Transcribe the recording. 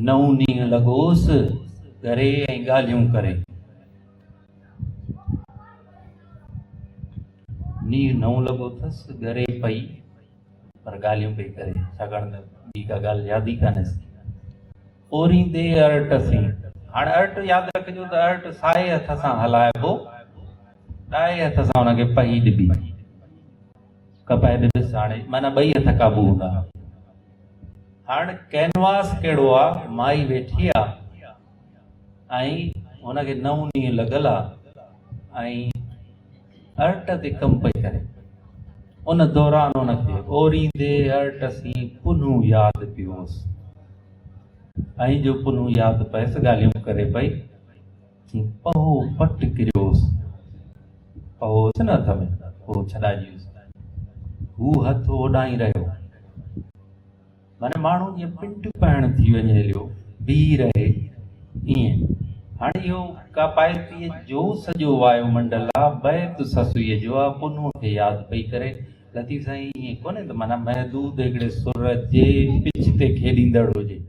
نئون نينهن لڳوس، ڳري ۽ ڳالهيون ڪري. نينهن نئون لڳو اٿس، ڳري پئي پر ڳالهيون پئي ڪري، ڇاڪاڻ ته ٻي ڪا ڳالهه ياد ئي ڪانهيس. اوريندي ارٽ سين. هاڻ ارٽ ياد رکجو ته ارٽ سائي هٿ سان هلائبو، ڏائي هٿ سان ان کي پهي ڏبي. ڪپائي ڏبس هاڻي معنيٰ ٻئي هٿ قابو هوندا. هاڻ ڪينواس ڪهڙو آ، مائي ويٺي آ ۽ هن کي نئون نينهن لڳل آ ۽ ارٽ تي ڪم پئي ڪري. ان دوران هن کي اوريندي ارٽ سين پنهون ياد پيوس ۽ جو پنهون ياد پيس ڳالهيون ڪري پئي. چي پهو پٽ ڪريوس، پهو هوس نه هٿ ۾، پهو ڇڏائجي ويس. هو هٿ اوڏانهن رهيو. معنيٰ ماڻهو جيئن پنڊ پهڻ ٿي وڃي هليو بيهي رهي ائين. هاڻي اهو ڪاپائتيء جو سڄو وايو منڊل آ، بيت سسئيء جو آ، پنهونء کي ياد پئي ڪري. لطيف سائين ائين ڪونهي ته معنيٰ محدود هڪڙي سر جي پچ تي کيڏيندڙ هجي.